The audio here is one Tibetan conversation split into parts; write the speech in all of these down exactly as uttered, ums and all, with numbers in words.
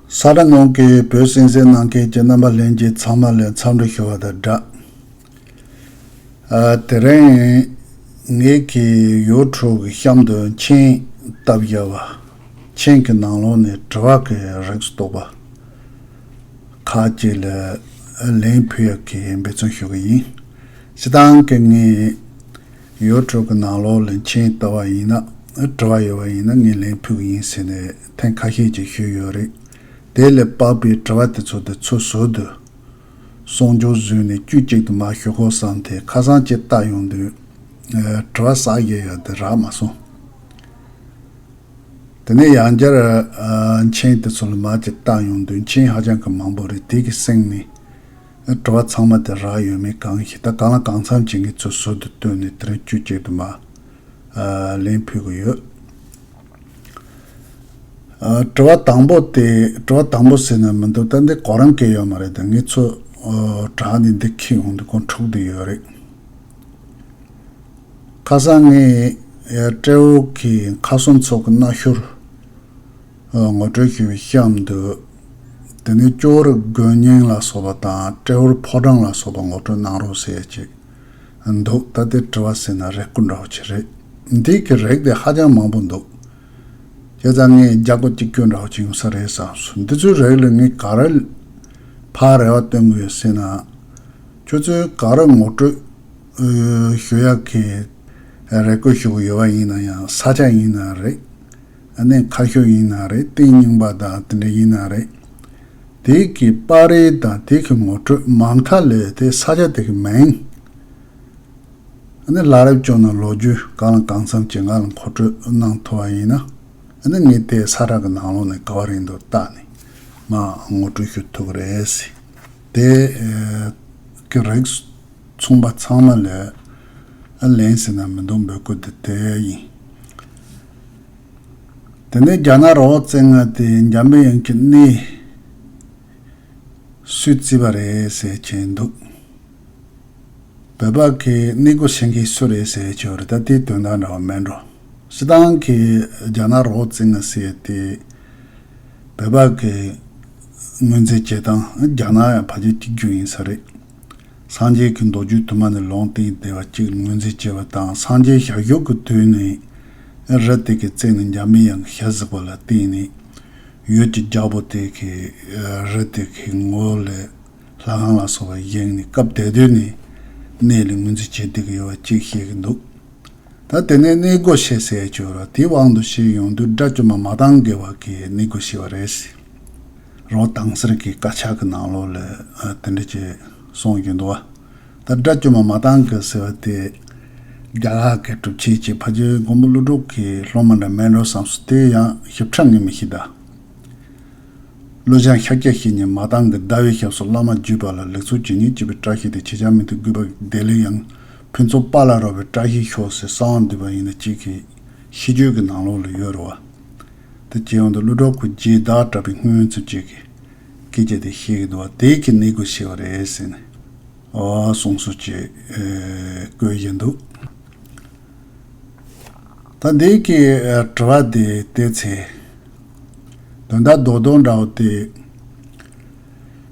ས་ཁྲ་ནང་གི་བོད་གསན་གཟིགས་གནང་མཁན་གྱི་རྣམ་པ་ལྷན་རྒྱས་ཚང་མ་ལ་འཚམས་འདྲི་ཞུ་བ་དང་སྦྲགས། ཨ། དེ་རིང་ངེད་ཀྱི་ཡུ་ཊུབ་གི་གཤམ་དུ་མཆན་བཏབ་ཡོད་པ། མཆན་གྱི་ནང་ལོགས་ནས་དྲི་བ་གི་རིགས་སུ་གཏོགས་པ་ཁག་ཅིག་ལ་ལན་ཕུལ་ཡག་གི་འབད་བརྩོན་ཞུ་གི་ཡིན། སྤྱིར་བཏང་གི་ངས་ཡུ་ཊུབ་གི་ནང་ལོགས་ལ་མཆན་བཏབ་པ་ཡིན་ན། དྲི་བ་ཡོད་པ་ཡིན་ན་ངས་ལན་ཕུལ་གི་ཡིན་ཟེར་ནས་ཐེངས་ཁ་ཤས་ཅིག་ཞུས་ཡོད་རེད། དེ་ལས་དཔག་པའི་དྲི་བ་དེ་ཚོ་དེ་ཚོ་ཟུར་དུ་གསོག་འཇོག་བཟོས་ནས་དཀྱུས་གཅིག་ཏུ་མར་ཞུ་དགོས་བསམ་སྟེ། ཁ་སང་ཅིག་བལྟ་ཡོང་དུས་དྲི་བ་ཟག་བཞག་ཡག་དེ་རག་མ་སོང་། དེ་ནས་ཡང་བསྐྱར་ཨ་མཆན་དེ་ཚོ་ལ་མར་ཅིག་བལྟ་ཡོང་དུས་མཆན་ཧ་ཅང་གི་མང་པོ་རེད། དེ་གི་སྟེང་ནས་དྲི་བ་ཚང་མ་དེ་རག་ཡོད་མེད་གང་ཤེས། ད་གང་ལ་གང་འཚམ་ཅིག་ངས་ཚུར་ཟུར་དུ་བཏོན་ནས་དེ་རིང་དཀྱུས་གཅིག་ཏུ་མར་ཨ་ལན་ཕུལ་གི་ཡོད། ཨ། དྲི་བ་དང་པོ་དེ། དྲི་བ་དང་པོ་ཟེར་ན་མི་འདུག་ད་འདི་གོ་རིམ་གྱི་ཡོད་མ་རེད། ད་ངས་ཚུར་ཨ་དྲངས་ནས་འདི་འཁྱེར་ཡོང་དུས་ཁོ་འཁྲུག་བསྡད་ཡོད་རེད། ཁ་སང་ངས་ཨ་སྤྲེའུ་གི་ཁ་ཟུམ་ཚོགས་ཀྱི་སྣ་ཤོར་ཨ་ངོ་སྤྲོད་ཞུ་བའི་གཤམ་དུ། དེ་ནས་ཅོག་རི་དགོན་རྙིང་ལ་སོགས་པ་དང་སྤྲེའུ་ཕོ་བྲང་ལ་སོགས་པ་ངོ་སྤྲོད་གནང་རོགས་ཟེར་ཅིག་འདུག་ད་དེ་དྲི་བ་ཟེར་ན་རེ་སྐུལ་འདྲ་བོ་ཅིག་རེད། འདི་གི་རིགས་དེ་ཧ་ཅང་མང་པོ་འདུག་བྱས་ཙང་ངས་རྒྱག་སྒོ་གཅིག་གྱོན་འདྲ་བོ་ཅིག་ཡོང་ས་རེད་བསམ་སོང་། འདི་ཚོའི་རིགས་ལ་ངས་ག་རེ་ཕར་རེ་བ་སྟོན་གྱི་ཡོད་ཟེར་ན། ཁྱོད་ཚོས་ག་རེ་ངོ་སྤྲོད་ཨ་ཞུ་ཡག་གི་རེ་སྐུལ་ཞུ་གི་ཡོད་པ་ཡིན་ན་ཡང་། ས་ཆ་ཡིན་ན་རེད། ཨ་ནི་ཁ་ཤོ་ཡིན་ན་རེད། རྟེན་རྙིང་པ་དང་དེ་འདྲ་ཡིན་ན་རེད། དེ་གི་པར་རིས་དང་དེ་གི་ངོ་སྤྲོད་མ་མཐའ་ལས་དེ་ས་ཆ་དེ་གི་མིང་། ཨ་ནི་ལག་རེབ་བཅོ་ན་ལོ་རྒྱུས་གང་ལ་གང་འཚམ་ཅིག་ང་ལ་མཁོ་སྤྲོད་གནང་ཐུབ་པ་ཡིན་ན། ཨ་ནི་ངས་དེ་ས་ཁྲ་གི་ནང་ལོགས་ནས་ག་བ་རིང་དུ་བལྟས་ནས་མར་ངོ་སྤྲོད་ཞུ་ཐུབ་ཀྱི་རེད། དེ་ཨ་གི་རིགས་མཚུངས་པ་ཚང་མ་ལ་ཨ་ལན་ཟེར་ན་མི་འདུག་འབོད་སྐུལ་དེ་དེ་ཡིན། དེ་ནས་རྒྱ་ནག་རི་བོ་རྩེ་ལྔ་དེ་འཇམ་པའི་དབྱངས་ཀྱི་གནས་སུས་བརྩིས་པ་རེད་ཟེར་གྱིན་འདུག་བོད་པ་གི་གནས་སྒོ་ཕྱེ་མཁན་སུ་རེད་ཟེར་གྱི་ཡོད་རེད། ད་དེའི་དོན་དག་འདྲ་བ་མེད་འགྲོ། སྤྱིར་བཏང་གི་རྒྱ་ནག་རི་བོ་རྩེ་ལྔ་ཟེར་དེ་བོད་པ་གི་ངོས་འཛིན་བྱེད་སྟངས། རྒྱ་ནག་ཡང་ཕལ་ཆེར་གཅིག་གྱུར་ཡིན་ས་རེད། སངས་རྒྱས་ཀྱི་མདོ་རྒྱུད་དུ་མ་ནས་ལུང་བསྟན་བསྡད་པ་གཅིག་ངོས་འཛིན་བྱས་པ་དང་། སངས་རྒྱས་ཞལ་བཞུགས་ཀྱི་དུས་ནས་རི་དེ་གི་རྩེ་ནས་འཇམ་པའི་དབྱངས་ཀྱི་ཞལ་གཟིགས་པ་ལ་བརྟེན་ནས་ཡུལ་གྱི་རྒྱལ་པོ་དེ་གི་རི་དེ་གི་ངོས་ལ་ལྷ་ཁང་ལ་སོགས་པ་བཞེངས་ནས། སྐབས་དེ་དུས་ནས་གནས་ལ་ངོས་འཛིན་བྱེད་བསྡད་ཀྱི་ཡོད་པ་གཅིག་ཤེས་ཀྱི་འདུག་ད་དེ་ནས་གནས་སྒོ་ཕྱེ་ཟེར་གྱི་ཡོད་རེད། དེའི་དབང་དུ་བྱས་ཡོང་དུས་དགྲ་བཅོམ་པ་མ་ཏང་གི་བ་གི་གནས་སྒོ་ཕྱེ་བ་རེད། རི་བོ་དྭགས་གསེར་གྱི་དཀར་ཆག་གི་ནང་ལོགས་ལ་ཨ་དེ་འདྲ་ཅིག་གསུངས་ཀྱི་འདུག་བ། ད་དགྲ་བཅོམ་པ་མ་ཏང་གི་ཟེར་བ་དེ་རྒྱ་གར་གྱི་གྲུབ་ཆེན་གྱི་ཕ་ཇོ་མགོན་པོ་ཀླུ་སྒྲུབ་ཀྱི་སློབ་མ་འདྲ་མིན་འགྲོ་བསམ་སོང་། དེ་ཡང་ཞིབ་ཕྲ་ངས་མི་ཤེས་ད། ཀླུ་བྱང་ཤཱཀྱ་བཤེས་གཉེན་མ་ཏང་གི་ཟླ་བའི་ཞབས་སུ་བླ་མ་བརྒྱུད་པ་ལ་ལེགས་ཚོགས་ཇི་སྙེད་སྐྱེས་པའི་བཀྲ་ཤིས་དེ། ཁྱེད་ཅག་མི་མཐུན་རྒུད་པ་བདེ་ལེགས་ཡང་། ཕུན་ཚོགས་དཔལ་ལ་རོལ་པའི་བཀྲ་ཤིས་ཤོག་ཟེར་གསང་བ་འདུས་པ་ཡིན་ན་གཅིག་གི་ཤིས་བརྗོད་ཀྱི་ནང་ལོགས་ལ་ཡོད་རེད་བ། དེ་བྱས་ཡོང་དུས་ཀླུ་སྒྲུབ་ཀྱི་རྗེས་ཟླ་བ་གྲགས་པའི་སྔོན་ཚུལ་བཅས་ཀྱི་སྐད་ཆ་དེ་བཤད་ཀྱི་འདུག་བ། དེ་གི་གནས་སྒོ་ཕྱེ་བ་རེད་ཟེར་ནས་ཨོ་གསུང་སྲོལ་ཅིག་ཨེ་བཀོད་བཞིན་འདུག་ད་འདི་གི་ཨེ་དྲི་བ་དེ་བལྟས་ཚེ། དོན་དག་རྡོག་རྡོག་འདྲ་བོ་དེ།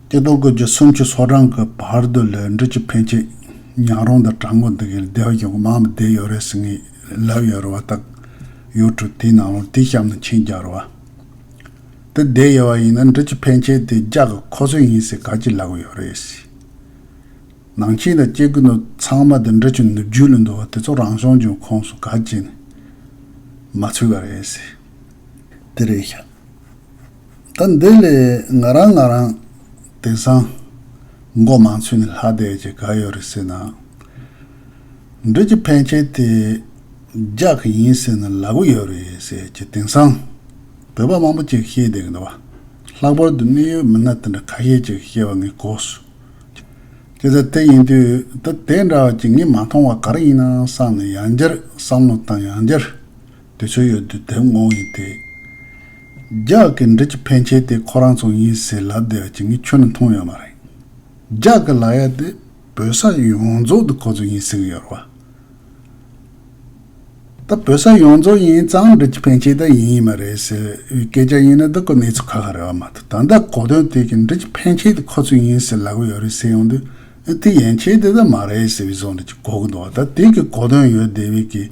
སྤྱི་ལོ་དགུ་བརྒྱ་སུམ་ཅུ་སོ་གྲངས་ཀྱི་བར་དུ་ལ་འབྲི་ཆུ་ཕན་ཆད་ཉག་རོང་དང་བྲག་འགོ་འདི་གའི་སྡེ་བ་གཞུང་མང་པོ་བསྡད་ཡོད་རེད་ཟེར་ངས་ལབ་ཡོད་རེད་བ། ད་ཡུལ་གྲུ་དེའི་ནང་ལོགས་དེའི་གཤམ་ནས་མཆན་རྒྱག་རེད་བ། དེ་བསྡད་ཡོད་བ་ཡིན་ན་འབྲི་ཆུ་ཕན་ཆད་དེ་རྒྱ་གི་ཁོ་ཚོ་ཡིན་ཟེར་ག་ཅི་ལབ་ཀྱི་ཡོད་རེད་ཟེར། ནང་ཆེན་དང་སྐྱེ་རྒུ་ནོར་ཚང་མ་དེ་འབྲི་ཆུ་ནུབ་རྒྱུད་ལ་འདུག་བ། དེ་ཚོ་རང་སྐྱོང་ལྗོངས་ཁོངས་སུ་ག་ཅི་ནས་མ་ཚུད་པ་རེད་ཟེར། དེ་རེད་ཤག་ད་འདི་ལས་ང་རང་ང་རང་དེང་སང་མགོ་མ་ཚོས་ནས་ལྷག་བསྡད་ཀྱི་ག་ཡོད་རེད་ཟེར་ན། འབྲི་ཆུ་ཕན་ཆད་དེ་རྒྱ་གི་ཡིན་ཟེར་ནས་ལབ་ཀྱི་ཡོད་རེད་ཟེར་གྱི་དེང་སང་བོད་པ་མང་པོ་ཅིག་བཤད་བསྡད་ཀྱི་འདུག་བ། ལྷག་པར་དུ་གནད་ཡོད་མི་སྣ་དེ་འདྲ་ཁ་ཤས་ཅིག་བཤད་པ་ངས་གོ་སོང་། དེ་ལྟར་དེ་ཡིན་དུས་ད་དེ་འདྲ་བ་ཅིག་ངས་མ་མཐོང་བ་ག་རེ་ཡིན་ན་བསམ་ནས་ཡང་བསྐྱར་བསམ་བློ་བཏང་། ཡང་བསྐྱར་དུས་ཚོད་ཡོད་དུས་དེབ་ངོ་ཡིན་ཏེ། རྒྱ་གི་འབྲི་ཆུ་ཕན་ཆད་དེ་ཁོ་རང་ཚོ་ཡིན་ཟེར་ལབ་བསྡད་པ་ཅིག་ངས་ཁྱོན་ནས་མཐོང་ཡོད་མ་རེད། རྒྱ་གི་ལབ་ཡ་དེ་བོད་ས་ཡོངས་རྫོགས་དུ་ཁོ་ཚོ་ཡིན་ཟེར་གི་ཡོད་རེད་བ། ད་བོད་ས་ཡོངས་རྫོགས་ཡིན་ཙང་འབྲི་རྒྱུ་ཕན་ཆད་ད་ཡིན་ཡིན་མ་རེད་ཟེར་སྐད་ཆ་ཡིན་ན་ད་ཁོ་གནས་ཚུལ་ཁག་ཁག་རེད་བ། མ་གཏོགས་ད་ལྟ་གོ་དོན་དེ་གི་འབྲི་རྒྱུ་ཕན་ཆད་དེ་ཁོ་ཚོ་ཡིན་ཟེར་ལབ་གི་ཡོད་རེད་ཟེར་ཡོང་དུས། ཨ་དེ་ཡན་ཆད་དེ་ད་མ་རེད་ཟེར་བའི་བཟོ་འདྲ་ཅིག་གོ་གི་འདུག་ད་དེ་གི་གོ་དོན་ཡོད་བསྡད་པའི་གི་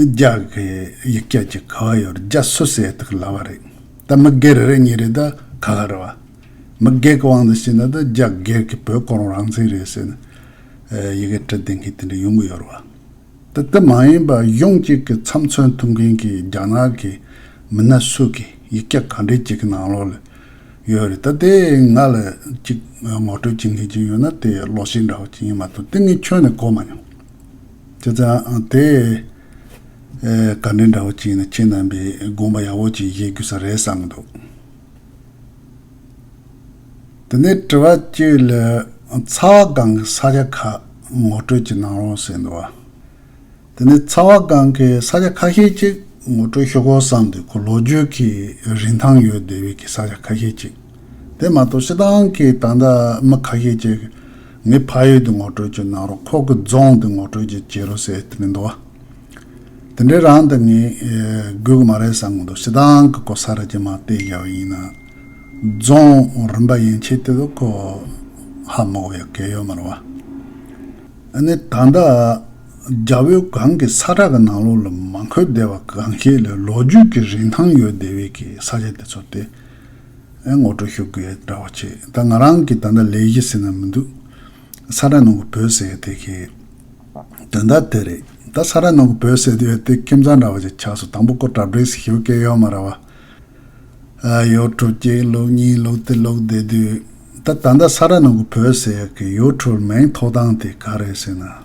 རྒྱ་གི་ཡིག་སྐད་ཅིག་ག་བ་ཡོད་རེད། རྒྱ་སུ་ཟེར་དེ་གི་ལབ་པ་རེད། ད་མི་སྒེར་རེ་རེ་གཉིས་རེ་ད་ཁག་ཁག་རེད་བ། མི་སྒེར་གི་དབང་དུ་བྱས་ན་ད་རྒྱ་སྒེར་གི་བོད་ཁོ་རང་རང་བཙན་རེད་ཟེར་ནས་ཡི་གེ་བྲི་བསྡད་མཁན་དེ་འདྲ་ཡོང་གི་ཡོད་རེད་བ། ད་དེ་མ་ཡིན་པ་གཞུང་གཅིག་གི་ཚབ་མཚོན་ཐུབ་མཁན་གྱི་རྒྱ་ནག་གི་མི་སྣ་སུ་གི་ཡིག་སྐད་ག་འདྲས་ཅིག་གི་ནང་ལོགས་ལ་ཡོད་རེད། ད་དེ་ང་ལ་ཅིག་ངོ་སྤྲོད་བྱེད་མཁན་ཅིག་ཡོད་ན་དེ་ལོག་ཤེས་འདྲ་བོ་ཅིག་ཡིན་མ་གཏོགས་དེ་ངས་ཁྱོན་ནས་གོ་མ་མྱོང་། བྱས་ཙང་དེ་ག་འདྲས་འདྲ་བོ་ཅིག་ཡིན་ན་ཁྱེད་རྣམ་པས་དགོངས་པ་ཡག་པོ་ཅིག་བཞེས་དགོས་ས་རེད་བསམ་གྱི་འདུག་དེ་ནས་དྲི་བ་གཅིག་ལ་ཚ་བ་སྒང་གི་ས་ཆ་ཁག་ངོ་སྤྲོད་ཅིག་གནང་རོགས་ཟེར་འདུག་བ། དེ་ནས་ཚ་བ་སྒང་གི་ས་ཆ་ཁ་ཤས་ཅིག་ངོ་སྤྲོད་ཞུ་དགོས་བསམ་དུས་ཁོ་ལོ་རྒྱུས་ཀྱི་རིན་ཐང་ཡོད་བསྡད་པའི་གི་ས་ཆ་ཁ་ཤས་ཅིག་དེ་མ་གཏོགས་སྤྱིར་བཏང་གི་ད་ལྟ་མི་ཁ་ཤས་ཅིག་ངའི་ཕ་ཡུལ་དུ་ངོ་སྤྲོད་ཅིག་གནང་རོགས། ཁོ་གི་རྫོང་དུ་ངོ་སྤྲོད་ཅིག་བྱེད་རོགས་ཟེར་དེ་ནས་འདུག་བ། དེ་འདྲའི་རང་དུ་ངས་ཨེ་དགོས་ཀྱི་མ་རེད་བསམ་གྱི་འདུག་སྤྱིར་བཏང་གི་གོ་ས་ར་ཅིག་མ་བལྟས་བཞག་པ་ཡིན་ན། རྫོང་རིམ་པ་ཡན་ཆད་དེ་ཚོ་ཁོ་ཧ་མ་གོ་ཡ་གལ་ཡོད་མ་རེད་བ། ཨ་ནི་ད་ལྟ་རྒྱ་བོད་སྒང་གི་ས་ཁྲ་གི་ནང་ལོགས་ལ་མ་འཁོད་བསྡད་པ་གང་ཤེས་ལས་ལོ་རྒྱུས་ཀྱི་རིན་ཐང་ཡོད་བསྡད་པའི་གི་ས་ཆ་དེ་ཚོ་དེ་ཨེ་ངོ་སྤྲོད་ཞུ་དགོས་ཡ་འདྲ་བ་བྱེད། ད་ང་རང་གི་ད་ལྟ་ལས་གཞི་ཟེར་ན་མི་འདུག་ས་ཁྲ་ནང་གི་བོད་ཟེར་ཡ་དེ་གི་དོན་དག་དེ་རེད། ད་ས་ཁྲ་ནང་གི་བོད་ཟེར་དུས་དེ་ཁྱིམ་ཚང་འདྲ་བ་ཅིག་ཆགས་སོང་། དང་པོ་ཁོ་གྲ་སྒྲིག་ཞིག་ཞུ་གི་ཡོད་མ་རེད་བ། ཨ་ཡུ་ཊུབ་གཅིག་ལོག་གཉིས་ལོག་དེ་ལོག་བསྡད་དུས། ད་ད་ལྟ་ས་ཁྲ་ནང་གི་བོད་ཟེར་ཡ་གི་ཡུ་ཊུབ་མིང་ཐོབ་སྟངས་དེ་ག་རེད་ཟེར་ན།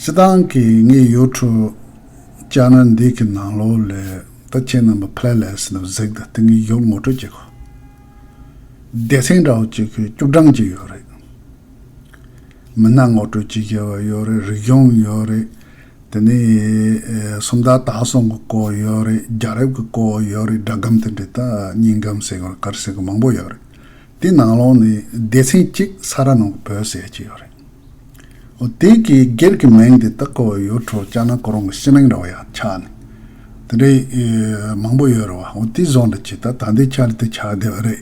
སྤྱིར་བཏང་གི་ངའི་ཡུ་ཊུབ་ཅེ་ནལ་འདི་གི་ནང་ལོགས་ལ་ད་ཁྱེད་རྣམ་པ་ཕེ་ལེ་ལི་སི་ཊི་ནང་གཟིགས་དང་དེ་ངས་ཡོད་ངོ་སྤྲོད་བྱེད་གོ། སྡེ་ཚན་འདྲ་བོ་གཅིག་གི་བཅུ་གྲངས་ཅིག་ཡོད་རེད། མི་སྣ་ངོ་སྤྲོད་ཅིག་བྱས་པ་ཡོད་རེད། རིག་གཞུང་ཡོད་རེད། དེ་ནས་ཨེ་སུམ་རྟགས་དག་གསུམ་གྱི་སྐོར་ཡོད་རེད། རྒྱལ་རབས་ཀྱི་སྐོར་ཡོད་རེད། སྒྲ་སྒམ་དེ་འདྲ་ད་སྙན་སྒམ་ཟེར་གི་ག་རེ་ཟེར་གི་མང་པོ་ཡོད་རེད། དེ་ནང་ལོགས་ནས་སྡེ་ཚན་གཅིག་ས་ཁྲ་ནང་གི་བོད་ཟེར་གྱི་ཡོད་རེད། འོ་དེ་གི་སྒེར་གྱི་མིང་དེ་ད་ཁོ་ཡུ་ཊུབ་ཅེ་ནལ་ཁོ་རང་གི་ཕྱི་མིང་འདྲ་བོ་ཡང་ཆགས་ནས་དེ་འདྲའི་ཨེ་མང་པོ་ཡོད་རེད་བ། འོ་དེ་བཟོ་འདྲ་ཅིག་ད་ད་ལྟའི་ཆ་ལ་དེ་ཆགས་བསྡད་པ་རེད།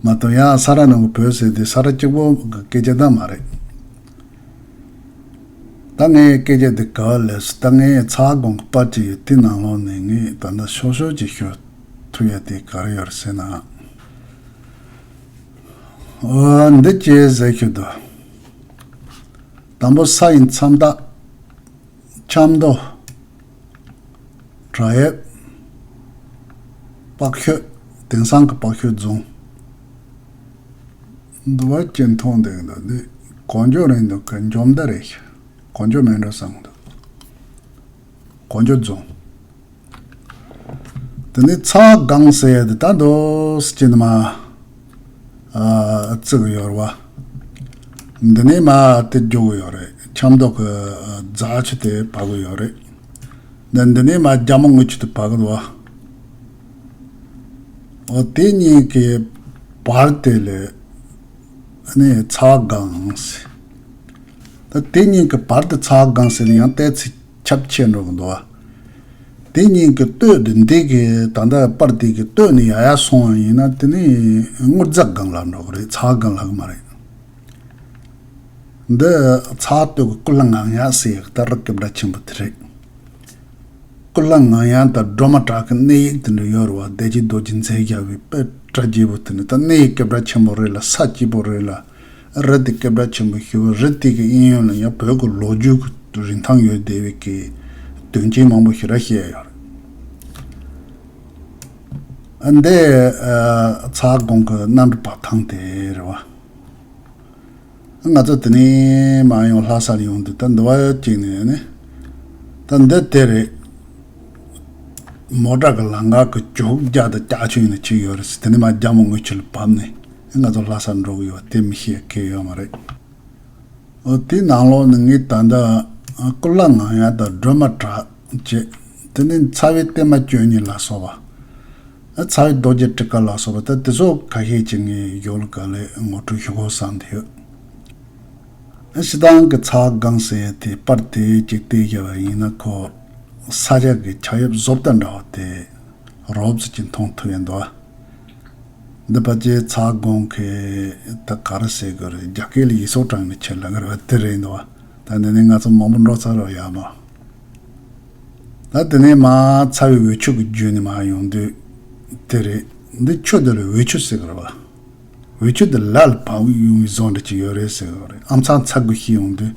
མ་གཏོགས་ཡང་ས་ཁྲ་ནང་གི་བོད་ཟེར་དེ་ས་ཁྲ་གཅིག་པོ་གི་སྐད་ཆ་ད་མ་རེད། ད་ངས་སྐད་ཆ་འདི་ག་བ་ལས་སུ་ད་ངས་ཚ་བ་སྒང་གི་པར་ཅིག་ཡོད། དེ་ནང་ལོགས་ནས་ངས་ད་ལྟ་ཤོག་ཤོག་ཅིག་ཤོད་ཐུབ་ཡ་དེ་ག་རེ་ཡོད་རེད་ཟེར་ན། འོ་འདི་ཅེས་ཟེར་ཤོད་དོ། དང་པོ་ས་ཡི་མཚམས་རྟགས། ཆབ་མདོ། བྲག་གཡབ། དཔག་ཤོད། དེང་སང་གི་དཔག་ཤོད་རྫོང་། འདི་བ་ཅན་མཐོང་བསྡད་འདུག་འདི་གོ་འཇོ་རེད་འདུག་གི་འཇོ་མདའ་རེད། གོ་འཇོ་མེད་འགྲོ་བསམ་འདུག་གོ་འཇོ་རྫོང་། དེ་ནས་ཚ་བ་སྒང་ཟེར་ཡ་དེ་ད་འདུག་སེ་ཅི་ནི་མ། ཨ་བརྩི་གི་ཡོད་རེད་བ། འདི་ནས་མ་དེ་རྒྱུག་གི་ཡོད་རེད། ཆབ་མདོ་གི་རྫ་ཆུ་དེ་བབས་གི་ཡོད་རེད། འདི་འདི་ནས་མ་རྒྱ་མོ་རྔུལ་ཆུ་དེ་བབས་གི་འདུག་བ། འོ་དེ་གཉིས་ཀྱི་བར་དེ་ལ་ནི་ཚ་བ་སྒང་ཟེར། ད་དེ་གཉིས་ཀྱི་བར་དུ་ཚ་བ་སྒང་ཟེར་ནས་ཡང་ཏོག་ཙམ་ཁྱབ་ཆེ་འགྲོ་གི་འདུག་བ། དེ་གཉིས་ཀྱི་སྟོད་དུ་འདི་གི་ད་ལྟ་པར་དེ་གི་སྟོད་ནས་ཡར་ཡར་སོང་བ་ཡིན་ན་དེ་ནི་རྔུལ་རྫ་སྒང་ལ་འགྲོ་གི་རེད། ཚ་བ་སྒང་ལ་གི་མ་རེད། འདི་ཚ་བ་སྟོད་ཀྱི་ཀུ་ལ་ངང་ཡ་ཟེར་ཡག་ད་རི་སྐེད་གྲགས་ཆེན་པོ་དེ་རེད། ཀུ་ལ་ངང་ཡ་དང་སྒྲོལ་མ་བྲག་གི་གནས་ཡིག་དེ་འདྲ་ཡོད་རེད་བ། བདེ་སྐྱིད་རྡོ་རྗེས་མཛད་བཞག་པའི་དཔེ་གྲ་རྒྱས་པོ་དེ་ནི་ད་གནས་ཡིག་སྐེད་གྲགས་ཆེན་པོ་རེད་ལ་ས་སྐྱིད་པོ་རེད་ལ། རི་དེ་སྐད་གྲགས་ཆེན་པོ་ཞིག་རེད། རི་དེ་གི་གཡས་གཡོན་ལ་ཡང་བོད་ཀྱི་ལོ་རྒྱུས་ཀྱི་རིན་ཐང་ཡོད་བསྡད་པའི་གི་དོན་རྐྱེན་མང་པོ་ཞིག་ར་བཤད་ཡོད་རེད། འདི་ཚ་གོང་གི་གནམ་གྲུ་བབས་ཐང་དེ་རེད་བ། ང་ཚོ་དེ་ནས་མར་ཡོང་ལྷ་སར་ཡོང་དུས་ད་འདི་བ་གཅིག་ནས་ནི། ད་འདི་དེ་རེད། མོ་ཊ་གི་ལམ་ཁ་གི་ཇོ་ཁུག་རྒྱ་དང་ཀྱག་ཆུ་ཡིན་ན་ཆུ་ཡོད་རེད་ཟེར། དེ་ནས་མར་རྒྱ་མོ་རྔུལ་ཆུ་ལ་བབས་ནས་ང་ཚོ་ལྷ་སར་འགྲོ་གི་ཡོད། དེ་མི་ཤེས་མཁན་ཡོད་མ་རེད། འོ་དེའི་ནང་ལོགས་ནས་ངས་ད་ལྟ་ཀུ་ལ་ངང་ཡ་དང་སྒྲོལ་མ་བྲག་བྱས། དེ་ནས་ཚ་བའི་བརྟན་མ་བཅུ་གཉིས་ལ་སོགས་པ། ཚ་བའི་རྡོ་རྗེ་ཊཱི་ཀ་ལ་སོགས་པ་ད་དེ་ཚོ་ཁ་ཤས་ཅིག་ངས་ཡོད་ལ་ག་ལེ་ངོ་སྤྲོད་ཞུ་དགོས་བསམ་དེ་ཡོད། སྤྱིར་བཏང་གི་ཚ་སྒང་ཟེར་ཡ་དེ་པར་དེ་གཅིག་བལྟས་བཞག་པ་ཡིན་ན་ཁོ་ས་ཆ་གི་ཆགས་དབྱིབས་བཟོ་ལྟ་འདྲ་བ་དེ་རོབ་ཙམ་ཅིག་མཐོང་ཐུབ་ཡ་འདུག་འདི་ཕལ་ཆེར་ཚ་སྒང་གི་ད་ག་རེ་ཟེར་དགོས་རེད། རྒྱ་སྐད་ལ་ཡི་སོག་གྲངས་ནས་ཆེད་ལ་ག་རེ་བ་དེ་རེད་འདུག་ད་འདི་ནས་ང་ཚོ་མང་པོ་འགྲོ་ཚར་རོགས་ཡ་མ། ད་དེ་ནས་མར་ཚ་བའི་འོད་ཆུ་གི་བརྒྱུད་ནས་མར་ཡོང་དུས་དེ་རེད། འདི་ཆུ་དེ་ལ་འོད་ཆུ་ཟེར་གི་རེད་བ། འོད་ཆུ་དེ་ལ་ལ་བབས་ཡོང་བའི་བཟོ་འདྲ་ཅིག་ཡོད་རེད་ཟེར་གི་རེད། ཨ་མཚར་ཚ་དགོས་ཤེས་ཡོང་དུས་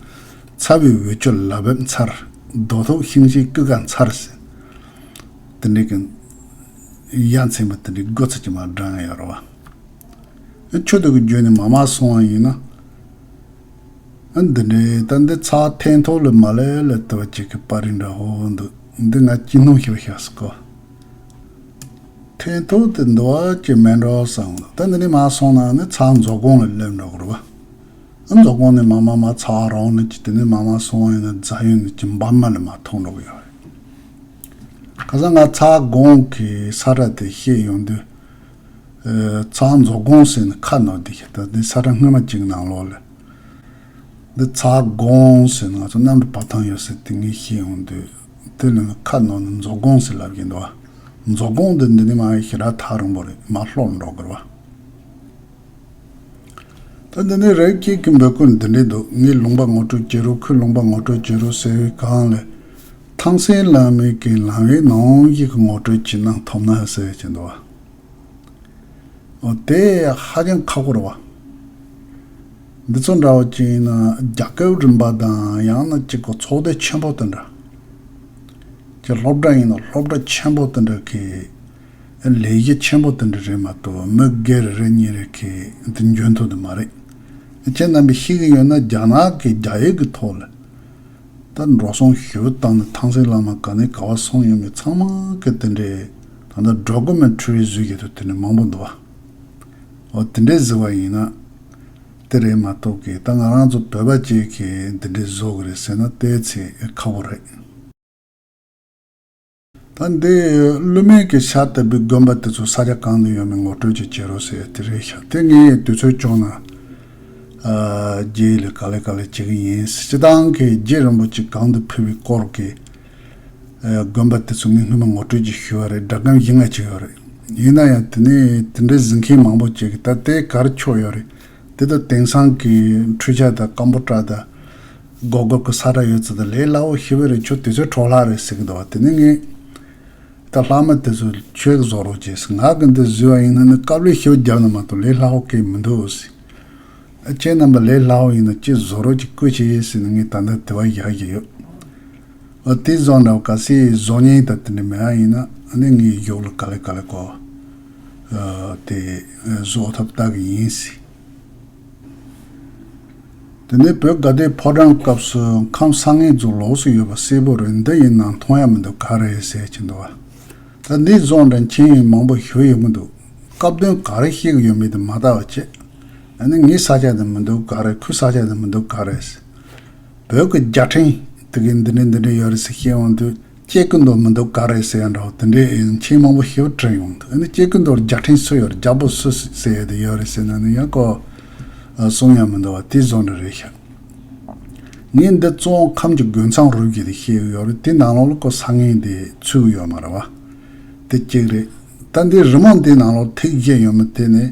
ཚ་བའི་འོད་ཆུ་ལ་བབས་མཚར། རྡོ་ཐོག་ཤིང་བྱའི་སྐུད་ཀ་མཚར་ཟེར། དེ་འདྲའི་གི་ཡ་མཚན་པ་དེ་འདྲའི་དགུ་ཚིགས་ཀྱི་མར་བགྲངས་ཡོད་རེད་བ། ཆུ་དེ་གི་བརྒྱུད་ནས་མར་མར་སོང་བ་ཡིན་ན། ཨ་འདི་འདྲའི་ད་འདི་ཚ་ཐན་ཐོག་ལ་མ་ལེ་ལེ་ལྟ་བ་ཅིག་གི་པར་རིས་འདྲ་བོ་འདུག་འདི་ང་ཅི་ནོ་ཤེས་ཤག་སི་ཀོ། ཐན་ཐོག་དེ་འདུ་བ་ཅི་མེད་འགྲོ་བསམ་འདུག་ད་འདི་ནས་མར་སོང་ན་ནི་ཚ་མཛོད་ཁང་ལ་སླེབས་འགྲོ་གི་རེད་བ། ཨ་མཛོད་ཁང་ནས་མར་མར་མར་ཚ་རོང་ནི་ཅི་དེ་ནས་མར་མར་སོང་བ་ཡིན་ན་རྫ་ཡུལ་ནི་ཅི་འབར་མ་ལ་མར་མཐོང་འགྲོ་གི་ཡོད་རེད། ཁ་སང་ང་ཚ་སྒང་གི་ས་ཁྲ་དེ་བཤད་ཡོང་དུས། ཨ་ཚ་མཛོད་ཁང་ཟེར་ནས་ཁ་ནོར་དེ་ཤ་ད་འདི་ས་ཁྲ་སྔོན་མ་གཅིག་ནང་ལོགས་ལ། འདི་ཚ་སྒང་ཟེར་ནས་ང་ཚོ་གནམ་གྲུ་བབས་ཐང་ཡོད་ཟེར་དེ་ངས་ཤེས་ཡོང་དུས་དེ་ལ་ནི་ཁ་ནོར་ནས་མཛོད་ཁང་ཟེར་ལབ་ཀྱིན་འདུག་མཛོད་ཁང་འདི་འདི་ནས་མར་ཞེ་དྲག་ཐག་རིང་པོ་རེད། མར་ལྷོག་འགྲོ་དགོས་རེད་བ། ད་འདི་ནས་རེ་སྐྱེས་ཀྱི་འབོད་སྐུལ་འདི་འདྲས་འདུག་ངའི་ལུང་པ་ངོ་སྤྲོད་བྱེད་རོགས། ཁོའི་ལུང་པ་ངོ་སྤྲོད་བྱེད་རོགས་ཟེར་བའི་སྒང་ལ། ཐང་སན་བླ་མའི་གི་ལམ་བའི་ནང་བཞིན་གྱི་ངོ་སྤྲོད་ཅིག་གནང་ཐུབ་ན་ཟེར་གྱིན་འདུག་བ། འོ་དེ་ཧ་ཅང་ཁག་པོ་རེད་བ། འདི་ཚོ་འདྲ་བོ་ཅིག་ཡིན་ན་རྒྱལ་ཁབ་རིམ་པ་དང་ཡང་ན་གཅིག་གོ་ཚོགས་སྡེ་ཆེན་པོ་དེ་འདྲ། ཅིག་སློབ་གྲྭ་ཡིན་ན་སློབ་གྲྭ་ཆེན་པོ་དེ་འདྲ་གི་ལས་གཞི་ཆེན་པོ་དེ་འདྲ་རེད་མ་གཏོགས་མི་སྒེར་རེ་གཉིས་རེ་གི་དེ་འཇོན་ཐུབ་དེ་མ་རེད། ཁྱེད་རྣམ་པས་ཤེས་ཀྱི་ཡོད་ན་རྒྱ་ནག་གི་རྒྱ་ཡིག་གི་ཐོག་ལ། ད་འགྲོ་སོང་ཞེ་པོ་བཏང་ནས་ཐང་སན་བླ་མ་ག་ནས་ག་བ་སོང་ཡོད་མེད་ཚང་མ་གི་དེ་འདྲའི་ད་ལྟ་ཌོ་ཀུ་མེན་ཊ་རི་བཟོས་ཡོད་དུ་དེ་འདྲ་མང་པོ་འདུག་བ། འོ་དེ་འདྲའི་བཟོས་པ་ཡིན་ན་དེ་རེད་མ་གཏོགས་གི་ད་ང་རང་ཚོ་བོད་པ་གཅིག་གིས་འདི་འདྲའི་བཟོ་གི་རེད་ཟེར་ན་དེ་ཚེ་ཁག་པོ་རེད། ད་འདི་ཀླུ་སྨན་གྱི་ཤར་དུ་བུད་དགོན་པ་དེ་ཚོ་ས་ཆ་གང་དུ་ཡོད་མེད་ངོ་སྤྲོད་ཅིག་བྱེད་རོགས་ཟེར་དེ་རེད་ཤག་དེ་ངས་དུས་ཚོད་བྱུང་ན་ཨ་རྗེས་ལ་ག་ལེ་ག་ལེ་བྱེད་ཀྱི་ཡིན། སྤྱིར་བཏང་གི་རྗེ་རིན་པོ་ཆེ་གང་དུ་ཕེབས་པའི་སྐོར་གྱི་ཨ་དགོན་པ་དེ་ཚོ་ངས་སྔོན་མ་ངོ་སྤྲོད་ཅིག་ཞུས་པ་རེད། སྒྲ་སྒམ་བཞི་ལྔ་ཅིག་ཡོད་རེད། ཡིན་ན་ཡང་དེ་ནས་དེ་འདྲའི་གཟིགས་མཁན་མང་པོ་ཅིག་གིས་ད་དེ་ག་རེ་ཆོག་ཡོད་རེད། དེ་ད་དེང་སང་གི་འཕྲུལ་ཆས་དང་ཀམ་པུ་ཊར་དང་སྒོར་སྒོར་གི་ས་ཁྲ་ཡོད་ཚད་དང་ལས་སླ་བོ་ཞེ་པོ་རེད། ཁྱོད་དུས་ཚོད་འཕྲོ་བརླག་རེད་ཟེར་གི་འདུག་བ། དེ་ནས་ངས་ད་ལྷག་མ་དེ་ཚོ་ཁྱོད་བཟོ་རོགས་བྱེད་ཟེར། ང་གི་འདི་བཟོས་པ་ཡིན་ན་ནི་དཀའ་ལས་ཞེ་པོ་བརྒྱབ་ན་མ་གཏོགས་ལས་སླ་བོ་གང་མི་འདུག་ཟེར། ཨ་ཁྱེད་རྣམ་པ་ལས་སླ་བོ་ཡིན་ན་ཅིག་བཟོ་རོགས་ཅིག་བསྐུར་བྱེད་ཟེར་ནས་ངས་ད་ལྟ་དེ་བ་བཞག་གི་ཡོད། ཨ་དེ་བཟོ་འདྲ་བ་གལ་སྲིད་བཟོ་མཁན་ད་དེ་འདྲ་མེད་པ་ཡིན་ན་ཨ་ནི་ངས་གཞུག་ལ་ག་ལེ་ག་ལེ་གོ་ཨ་དེ་བཟོ་ཐབས་ལྟ་གི་ཡིན་ཟེར། དེ་ནས་བོད་དགའ་ལྡན་ཕོ་བྲང་སྐབས་སུ་ཁམས་བཟང་ངན་རྫོང་ལོགས་སུ་ཡོད་པ་གསལ་པོ་རེད། འདི་ཡིན་ནའང་མཐོང་ཡ་མི་འདུག་ག་རེ་ཟེར་གྱིན་འདུག་བ། ད་འདི་བཟོ་འདྲ་མཁན་མང་པོ་ཞུ་ཡོང་གི་འདུག་སྐབས་དོན་ག་རེ་བཤད་ཀྱི་ཡོད་མེད་དེ་མ་ལྟ་བ་བྱེད། ཨ་ནི་ངའི་ས་ཆ་དེ་མི་འདུག་ག་རེ། ཁོའི་ས་ཆ་དེ་མི་འདུག་ག་རེ་ཟེར། བོད་ཀྱི་རྒྱལ་ཕྲན་དེ་གའི་འདི་འདྲ་འདི་འདྲ་ཡོད་རེད་ཟེར་བཤད་ཡོང་དུས། སྐྱེ་རྒུ་མདོག་མི་འདུག་ག་རེ་ཟེར་ཡ་འདྲ་བོ་དེ་འདྲའི་མཁན་མང་པོ་ཞེ་པོ་དྲན་ཡོང་འདུག་ཨ་ནི་སྐྱེ་རྒུ་མདོག་རྒྱལ་ཕྲན་སུ་ཡོད་རེད། རྒྱལ་པོ་སུ་ཟེར་ཡ་དེ་ཡོད་རེད་ཟེར་ན་ནི་ཡང་ཁོ་གསུང་ཡ་མི་འདུག་བ། དེ་བཟོ་འདྲ་རེད་ཤག་ངས་འདི་གཙོ་བོ་ཁམས་ཀྱི་དགོན་ཚང་རུ་བརྒྱུད་དེ་བཤད་ཡོད་རེད། དེ་ནང་ལོགས་ལ་ཁོ་ས་ངན་དེ་ཚུད་ཡོད་མ་རེད་བ། དེ་གཅིག་རེད། ད་འདི་རི་མོ་འདི་ནང་ལོགས་ཐིག་བཞི་ཡོད་མེད་དེ་ནི་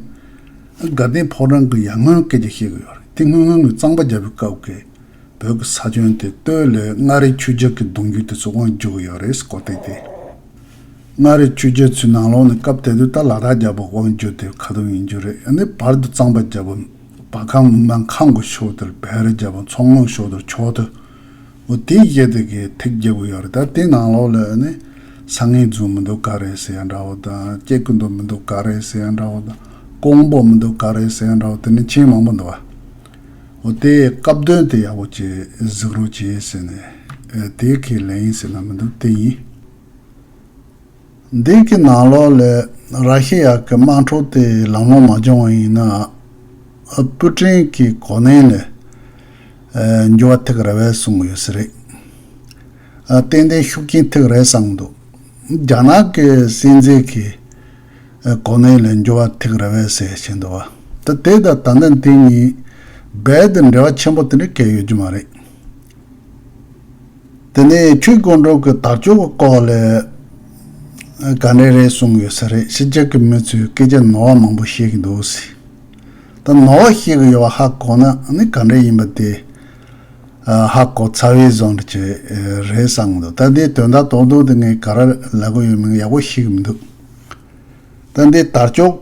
དགའ་ལྡན་ཕོ་བྲང་གི་ཡར་སྔོན་སྐད་ཆ་བཤད་གི་ཡོད་རེད། དེ་སྔོན་སྔོན་གྱི་གཙང་པ་རྒྱབ་པའི་སྐབས་ཀྱི་བོད་ཀྱི་ས་ཁྱོན་དེ་སྟོད་ལ་མངའ་རིས་ཆོས་རྒྱལ་གྱི་གདུང་རྒྱུད་དེ་ཚོ་དབང་བསྒྱུར་གྱི་ཡོད་རེད་ཟེར་གོ། དེ་དེ་མངའ་རིས་ཆོས་རྒྱལ་ཚོའི་ནང་ལོགས་ནས་སྐབས་དེ་དུས་ད་ལ་དྭགས་རྒྱལ་པོ་དབང་བསྒྱུར་དེ་ཁ་ཐུག་ཡིན་རྒྱུ་རེད། ཨ་ནི་བར་དུ་གཙང་པ་རྒྱལ་པོ་བར་ཁམས་མི་དམངས་ཁམས་ཀྱི་ཕྱོགས་དེར་བལ་རི་རྒྱལ་པོ་མཚོ་སྔོན་ཕྱོགས་དེར་ཕྱོགས་དེ། འོ་དེའི་གཞི་དེ་གའི་ཐིག་རྒྱབ་ཀྱི་ཡོད་རེད། ད་དེའི་ནང་ལོགས་ལ་ནི་ས་ངན་རྫོང་མི་འདུག་ག་རེ་ཟེར་ཡ་འདྲ་བོ་དང་། སྐྱེ་རྒུ་མདོག་མི་འདུག་ག་རེ་ཟེར་ཡ་འདྲ་བོ་དང་། ཀོང་པོ་མི་འདུག་ག་རེ་ཟེར་ཡ་འདྲ་བོ་དེ་ནི་མཁན་མང་པོ་འདུག་བ། འོ་དེ་སྐབས་དོན་དེ་ཡག་པོ་བྱས་གཟིགས་རོགས་བྱས་ཟེར་ནས་ཨེ་དེ་གའི་ལན་ཡིན་ཟེར་ན་མི་འདུག་དེ་ཡིན། འདི་གི་ནང་ལོགས་ལ་ར་ཤི་ཡ་གི་དམག་འཁྲུག་དེ་ལམ་ལྷོང་མ་བྱུང་བ་ཡིན་ན། ཨ་པུ་ཀྲིན་གྱི་གོ་གནས་ལ་ཨ་འགྱུར་བ་ཐེབས་ཀྱི་རེད་པས་གསུང་གི་ཡོད་ས་རེད། ཨ་ཏན་ཏན་ཤུགས་རྐྱེན་ཐེབས་ཀྱི་རེད་བསམ་གྱི་འདུག་རྒྱ་ནག་གི་སྲིད་འཛིན་གྱི་ཨ་གོ་གནས་ལ་འགྱུར་བ་ཐེབས་ཀྱི་རེད་པས་ཟེར་བཞིན་འདུག་བ། ད་དེ་དང་ད་ལྟ་འདི་གཉིས་ རྦད་དེ་འབྲེལ་བ་ཆེན་པོ་དེ་འདྲ་གང་ཡང་ཡོད་རྒྱུ་མ་རེད། དེ་ནས་ཆོས་དགོང་དྲོ་གི་དར་ལྕོག་གི་སྐོར་ལ་ག་འདྲ་རེད་གསུངས་ཡོད་ས་རེད། ཕྱི་རྒྱལ་གྱི་མི་ཚོས་སྐད་ཆ་ནོར་བ་མང་པོ་བཤད་ཀྱི་འདུག་ཟེར། ད་ནོར་བ་བཤད་ཀྱི་ཡོད་པ་ཧ་གོ་ན་ནི་ག་འདྲ་ཡིན་པ་དེ་ཧ་གོ་ཚར་བའི་བཟོ་འདྲ་ཅིག་རེད་བསམ་གྱི་འདུག། ད་དེའི་དོན་དག་རྡོག་རྡོག་དེ་ངས་ག་རེ་ལབ་དགོས་ཡོད་མེད་ཡག་པོ་ཤེས་ཀྱི་མི་འདུག། ད་འདི་དར་ལྕོག་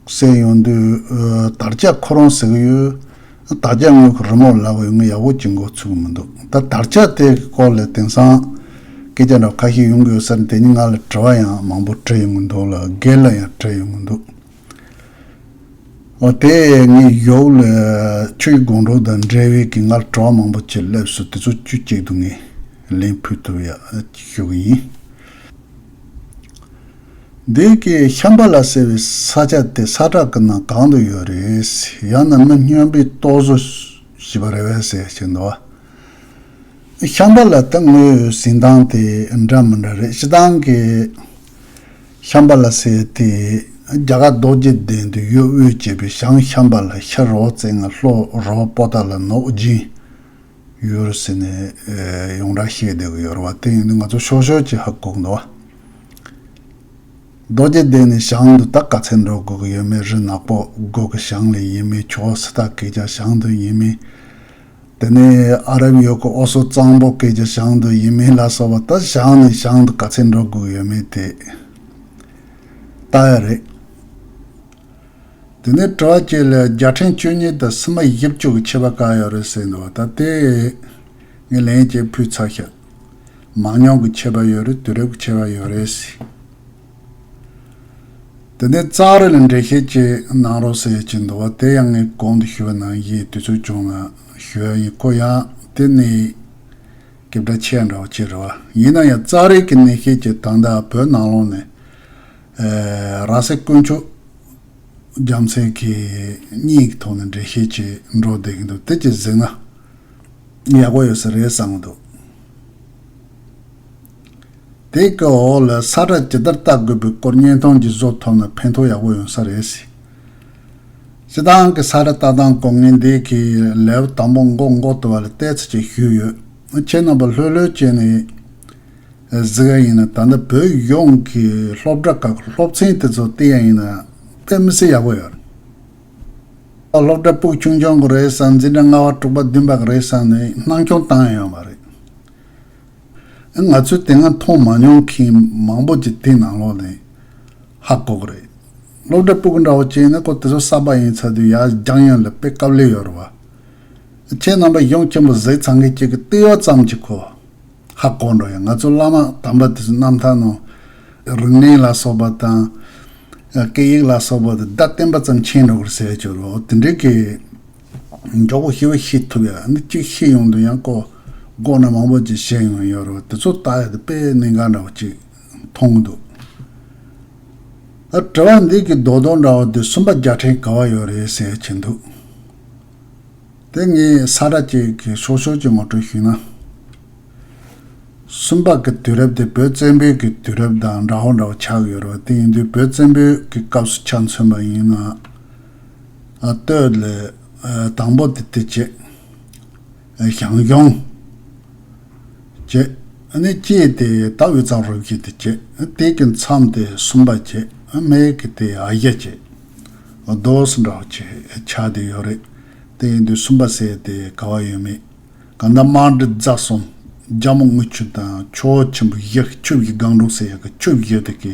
ཟེར་ཡོང་དུས་ཨ་དར་ལྕོག་ཁོ་རང་ཟེར་གྱི་ཡོད། དར་ལྕོག་ངོས་ཀྱི་རི་མོ་ལབ་ཡོང་ངས་ཡག་པོ་ཅིག་མགོ་ཚོས་ཀྱི་མི་འདུག། ད་དར་ལྕོག་དེ་གི་སྐོར་ལ་དེང་སང་སྐད་ཆ་འདྲ་ཁ་ཤས་ཡོང་གི་ཡོད་ས་རེད། དེ་ནི་ང་ལ་དྲི་བ་ཡང་མང་པོ་དྲིས་ཡོང་གི་འདུག་ལ་སྒེར་ལ་ཡང་དྲིས་ཡོང་གི་འདུག། འོ་དེ་ངས་ཡོག་ལ་ཆོས་དགོང་དྲོ་དང་འབྲེལ་བའི་གི་ང་ལ་དྲི་བ་མང་པོ་ཅིག་སླེབས་སོང་། དེ་ཚོ་བཅུ་གཅིག་ཏུ་ངས་ལན་ཕུལ་ཐུབ་ཡ་ཞུ་གི་ཡིན། འདི་གའི་ཤམྦྷ་ལ་ཟེར་བའི་ས་ཆ་དེ་ས་བཀྲ་གི་ནང་གང་དུ་ཡོད་རེད། ཡང་ན་མི་སྨྱོན་པའི་རྟོག་བཟོ་བྱས་པ་རེད་པས་ཟེར་གྱི་འདུག། ཤམྦྷ་ལ་དེ་ངོས་ཟིན་སྟངས་དེ་འདྲ་མི་འདྲ་རེད། སྤྱིར་བཏང་གི་ཤམྦྷ་ལ་ཟེར་དེ་རྒྱ་གར་རྡོ་རྗེ་གདན་དུ་ཡུལ་དབུས་བྱས་པའི་བྱང་ཤམྦྷ་ལ། ཤར་རོ་རྩེ་ལྔ། ལྷོ་རོ་པོ་ཏ་ལ། ནུབ་ཇིང་ཡུལ་ཟེར་ནས་ཡོངས་གྲགས་བཤད་བསྡད་ཀྱི་ཡོད་རེད་བ། དེ་ཡིན་དུས་ང་ཚོ་ཤོག་ཤོག་ཅིག་ཧ་གོ་གི་འདུག་བ། རྡོ་རྗེ་གདན་ནས་བྱང་དུ་ད་ག་ཚོད་འགྲོ་དགོས་ཀྱི་ཡོད་མེད། རི་ནག་པོ་སྒོ་གི་བྱང་ལ་ཡིན་མིན། ཆུ་བོ་སི་ཏ་གི་རྒྱབ་བྱང་དུ་ཡིན་མིན། དེ་ནས་ཨ་རབ་ཡུལ་གྱི་ཨོ་སོ་གཙང་པོ་སྐད་ཀྱི་བྱང་དུ་ཡིན་མིན་ལ་སོགས་པ་ད་བྱང་ནས་བྱང་དུ་ག་ཚོད་འགྲོ་དགོས་ཡོད་མེད་དེ་ལྟ་ཡ་རེད། དེ་ནས་དྲི་བ་གཅིག་ལ་རྒྱལ་ཕྲན་བཅུ་གཉིས་དང་སྲིད་མ་བཞི་བཅུ་གི་ཁྱད་པར་ག་ཡོད་རེད་ཟེར་འདུག་བ། ད་དེ་ངས་ལན་གཅིག་ཕུལ་ཚར་ཤག། མང་ཉུང་གི་ཁྱད་པར་ཡོད་རེད། དུས་རབས་ཀྱི་ཁྱད་པར་ཡོད་རེད་ཟེར། དེ་ནས་ཙཱ་རི་ལ་འགྲེལ་བཤད་ཅིག་གནང་རོགས་ཟེར་གྱི་འདུག་བ། དེ་ཡང་ངས་གོང་དུ་ཞུས་པ་ནང་བཞིན་དུས་ཚོད་བྱུང་ན་ཞུ་ཡ་ཡིན། ཁོ་ཡང་དེ་ནི་སྐད་གྲགས་ཆེ་འདྲ་བོ་ཅིག་རེད་བ། ཡིན་ན་ཡང་ཙཱ་རི་གི་གནས་བཤད་ཅིག་ད་ལྟ་བོད་ནང་ལོགས་ནས་ཨེ་ར་སེ་དཀོན་མཆོག་རྒྱལ་མཚན་གྱི་སྙིང་གི་ཐོག་ནས་འགྲེལ་བཤད་ཅིག་འགྲོ་བསྡད་ཀྱི་འདུག། དེ་ཅིག་གཟིགས་ན་ཡག་པོ་ཡོད་ས་རེད་བསམ་གྱི་འདུག། དེ་གི་འོག་ལ་ས་བཀྲ་ཇི་ལྟར་བཏགས་དགོས་པའི་སྐོར་བརྙན་ཐུང་ཅིག་བཟོ་ཐུབ་ན་ཕན་ཐོགས་ཡག་པོ་ཡོང་ས་རེད་ཟེར། སྤྱིར་བཏང་གི་ས་བཀྲ་བཏགས་སྟངས་སྐོར་ངས་འདི་གི་ལེའུ་དང་པོ་མགོ་འགོ་དུ་བ་ལ་ཏོག་ཙམ་ཅིག་ཞུས་ཡོད། ཁྱེད་རྣམ་པ་ལྷོད་ལྷོད་བྱས་ནས་གཟིགས་ཡ་ཡིན་ན། ད་ལྟ་བོད་ཡོངས་ཀྱི་སློབ་གྲྭ་ཁག་གི་སློབ་ཚན་དེ་ཚོ་བལྟས་ཡ་ཡིན་ན་དཔེ་མི་སྲིད་ཡག་པོ་ཡོད་རེད། སློབ་གྲྭ་ཕྲུ་གུ་ཆུང་ཆུང་གི་རེད་བསམ། འཛིན་གྲྭ་ལྔ་པ་དྲུག་པ་བདུན་པ་གི་རེད་བསམ་ནས་སྣང་ཆུང་བཏང་ཡ་ཡོད་མ་རེད། ང་ཚོས་དེ་སྔ་མཐོང་མ་མྱོང་མཁན་མང་པོ་ཅིག་དེ་ནང་ལོགས་ནས་ཧ་གོ་གི་རེད། སློབ་གྲྭ་ཕྲུ་གུ་འདྲ་བོ་བྱས་ན་ཁོ་དེ་ཚོ་གསར་པ་ཡིན་ཚར་དུས་ཡར་སྦྱང་ཡ་ལ་དཔེ་དཀའ་ལས་ཡོད་རེད་བ། ཁྱེད་རྣམ་པ་གཞུང་ཆེན་པོ་གཟིགས་ཚར་མཁན་གཅིག་གིས་བལྟས་པ་ཙམ་གྱིས་ཁོ་ཧ་གོ་འགྲོ་ཡ། ང་ཚོ་བླ་མ་དམ་པ་དེ་ཚོའི་རྣམ་ཐར་ནང་རིག་གནས་ལ་སོགས་པ་དང་སྐད་ཡིག་ལ་སོགས་པ་དེ་བརྡ་བསྟན་པ་ཙམ་མཁྱེན་འགྲོ་གི་རེད་ཟེར་གྱི་རེད། དེ་འདྲའི་གི་མགྱོགས་པོ་ཞེ་པོ་ཤེས་ཐུབ་ཡ་ནི་གཅིག་ཤེས་ཡོང་དུས་ཡང་ཁོ་མགོ་ནས་མང་པོ་ཅིག་བཤད་ཡོང་ཡོད་རེད། དེ་ཚོ་ལྟ་ཡ་དེ་དཔེ་གནད་འགག་འདྲ་བོ་ཅིག་མཐོང་གི་འདུག། ཨ་དྲི་བ་འདི་གི་རྡོག་རྡོག་འདྲ་བོ་དེ་སུམ་པ་རྒྱལ་ཕྲན་ག་བ་ཡོད་རེད་ཟེར་གྱི་འདུག། དེ་ངས་ས་བཀྲ་ཅིག་གི་ཤོག་ཤོག་ཅིག་ངོ་སྤྲོད་ཞུས་ན། སུམ་པ་གི་དུས་རབས་དེ་བོད་བཙན་པོའི་གི་དུས་རབས་དང་འདྲ་བོ་འདྲ་བོ་ཆགས་ཡོད་རེད་བ། དེ་ཡིན་དུས་བོད་བཙན་པོའི་གི་སྐབས་སུ་ཆ་མཚོན་པ་ཡིན་ན། ཨ་སྟོད་ལ་ཨ་དང་པོ་དེ་དེ་བྱས། ཨ་ཞང་ཞུང་བྱས། ཨ་ནི་དཀྱིལ་དེ་ད་དབུས་གཙང་རུ་བཞི་དེ་བྱས། ཨ་དེ་གི་མཚམས་དེ་སུམ་པ་བྱས། ཨ་སྨད་གི་དེ་ཨ་ཡ་བྱས། རྡོ་སུ་འདྲ་བོ་བྱས་ཆགས་བསྡད་ཡོད་རེད། དེ་ཡིན་དུས་སུམ་པ་ཟེར་དེ་ག་བ་ཡོད་མེད། གང་ལྟར་དམར་འབྲི་རྫ་གསུམ། རྒྱ་མོ་དངུལ་ཆུ་དང་ཆུ་བོ་ཆེན་པོ་བཞི། ཆུ་བཞི་སྒང་དྲུག་ཟེར་ཡག་གི་ཆུ་བཞི་དེ་གི་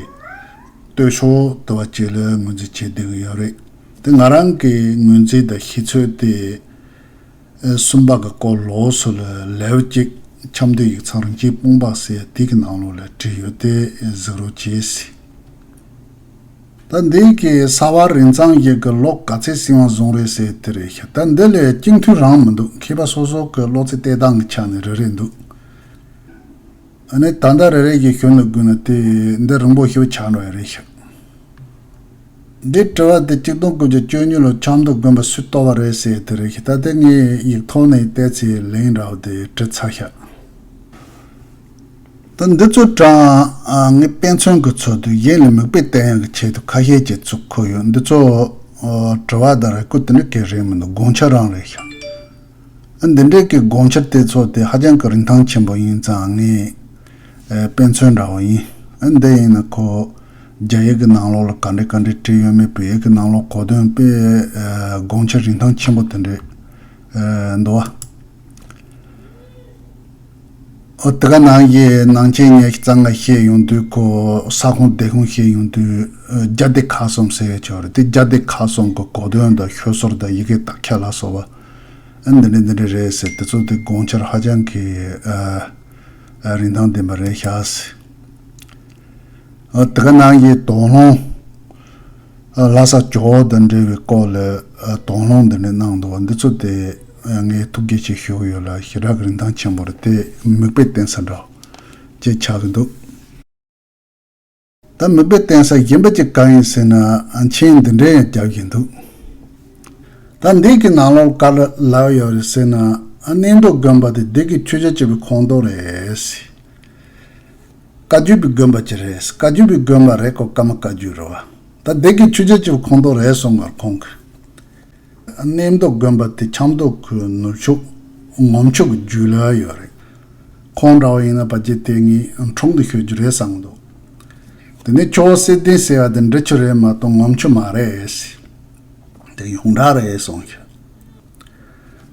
སྟོད་ཕྱོགས་དུ་བ་བཅས་ལ་ངོས་འཛིན་བྱས་བསྡད་ཀྱི་ཡོད་རེད། དེ་ང་རང་གི་ངོས་འཛིན་དང་ཤེས་ཚོད་དེ་ཨེ་སུམ་པ་གི་སྐོར་ལོགས་སུ་ལ་ལེའུ་གཅིག་ཆབ་མདོའི་ཡིག་ཚང་རིན་ཆེན་སྤུངས་པ་ཟེར་དེ་གི་ནང་ལོགས་ལ་བྲིས་ཡོད་དེ་གཟིགས་རོགས་བྱས། ད་འདི་གི་ས་བ་རིན་གཙང་ཡིག་གི་ལོ་ག་ཚོད་སྲིད་དབང་བཟུང་རེད་ཟེར་དེ་རེད་ཤག། ད་འདི་ལས་གཅིག་མཐུན་རང་མི་འདུག། མཁས་པ་སོ་སོ་གི་བློ་རྩེ་གཏད་སྟངས་ཀྱི་ཆ་ནས་རེ་རེ་འདུག། ཨ་ནི་ད་ལྟ་རེ་རེ་གི་ཞུ་ནས་དགོས་ན་དེ་འདི་རིང་པོ་ཞེ་པོ་ཆགས་འགྲོ་ཡ་རེད་ཤག། འདི་དྲི་བ་དེ་གཅིག་སྟོང་དགུ་བརྒྱ་བཅུ་གཉིས་ལོ་ཆབ་མདོ་དགོན་པ་སུས་གཏོར་བ་རེད་ཟེར་དེ་རེད་ཤག། ད་དེ་ངས་ཡིག་ཐོག་ནས་བལྟས་ཚེ་ལན་འདྲ་བོ་དེ་བྲིས་ཚར་ཤག། ད་འདི་ཚོ་དྲངས་ངས་དཔེ་མཚོན་གྱི་ཚུལ་དུ་གཞན་ལ་མིག་དཔེ་བསྟན་ཡག་གི་ཆེད་དུ་ཁ་ཤས་ཅིག་ཚུར་བཀོད་ཡོད། འདི་ཚོ་དྲི་བ་དང་རེ་སྐུལ་དེ་འདྲ་གང་རེད་མི་འདུག། དགོངས་འཆར་རང་རེད་ཤག། འདི་འདྲའི་གི་དགོངས་འཆར་དེ་ཚོ་དེ་ཧ་ཅང་གི་རིན་ཐང་ཆེན་པོ་ཡིན་ཙང་ངས་ཨ་དཔེ་མཚོན་འདྲ་བོ་ཡིན། ཨ་འདི་ཡིན་ན་ཁོ་རྒྱ་ཡིག་གི་ནང་ལོགས་ལ་ག་འདྲ་ག་འདྲ་བྲིས་ཡོད་མེད། བོད་ཡིག་གི་ནང་ལོགས་གོ་དོན་དཔེ་ཨ་དགོངས་འཆར་རིན་ཐང་ཆེན་པོ་དེ་འདྲ་ཨ་འདུག་བ། ཨོ་དེ་ག་ནང་གི་ནང་ཆེན་ཉི་ཤུ་རྩ་ལྔ་བཤད་ཡོང་དུས་ཁོ་ས་ཁོངས་སྡེ་ཁུངས་བཤད་ཡོང་དུས་ཨ་རྒྱ་སྡེ་ཁག་གསུམ་ཟེར་ཡ་ཅིག་ཡོད་རེད། དེ་རྒྱ་སྡེ་ཁག་གསུམ་གི་གོ་དོན་དང་ཤོད་སྲོལ་དང་ཡི་གེ་དག་ཆ་ལ་སོགས་པ་ཨ་འདི་འདྲ་འདི་འདྲ་རེད་ཟེར། དེ་ཚོ་དེ་དགོངས་འཆར་ཧ་ཅང་གི་ཨ་ཨ་རིན་ཐང་ལྡན་པ་རེད་ཤག་ཟེར། ཨ་དེ་ག་ནང་གི་དོགས་སློང་ཨ་ལྷ་ས་ཇོ་བོ་དང་འབྲེལ་བའི་སྐོར་ལ་ཨ་དོགས་སློང་འདི་འདྲ་གནང་འདུག་བ། འདི་ཚོ་དེ་ཨ་ངས་ཐུགས་རྗེ་ཆེ་ཞུ་གི་ཡོད་ལ་ཞེ་དྲག་གི་རིན་ཐང་ཆེན་པོ་རེད། དེ་མིག་དཔེ་བསྟན་ས་འདྲ་ཅིག་ཆགས་ཀྱི་འདུག་ད་མིག་དཔེ་བསྟན་ས་གཞན་པ་ཅིག་གང་ཡིན་ཟེར་ན་ཨ་མཆན་འདི་འདྲ་ཡང་རྒྱག་གི་འདུག་ད་འདི་གི་ནང་ལོགས་ག་རེ་ལབ་ཡོད་རེད་ཟེར་ན་ཨ་གནས་མདོ་དགོན་པ་དེ་སྡེ་དགེ་ཆོས་རྒྱལ་གྱི་ཁོངས་གཏོགས་རེད། བཀའ་བརྒྱུད་པའི་དགོན་པ་ཅིག་རེད། བཀའ་བརྒྱུད་པའི་དགོན་པ་རེད་ཁོ་ཀརྨ་བཀའ་བརྒྱུད་རེད་བ། ད་སྡེ་དགེ་ཆོས་རྒྱལ་གྱི་ཁོངས་གཏོགས་རེད་གསུངས་པར་ཁོང་གིས། གནས་མདོ་དགོན་པ་དེ་ཆབ་མདོ་ཁུལ་ནུབ་ཕྱོགས་ངོམ་ཆུ་གི་རྒྱུད་ལ་ཡོད་རེད། ཁོང་འདྲ་བ་ཡིན་ན་ཕལ་ཆེར་དེ་ངས་འཁྲུངས་འདུག་ཤོད་རྒྱུ་རེད་བསམ་འདུག་དེ་ནས་ཆུ་བོ་གསེར་ལྡན་ཟེར་བ་དེ་འབྲི་ཆུ་རེད་མ་གཏོགས་ངོམ་ཆུ་མ་རེད་ཟེར། དེ་ཡོངས་གྲགས་རེད་གསུངས་ཤག་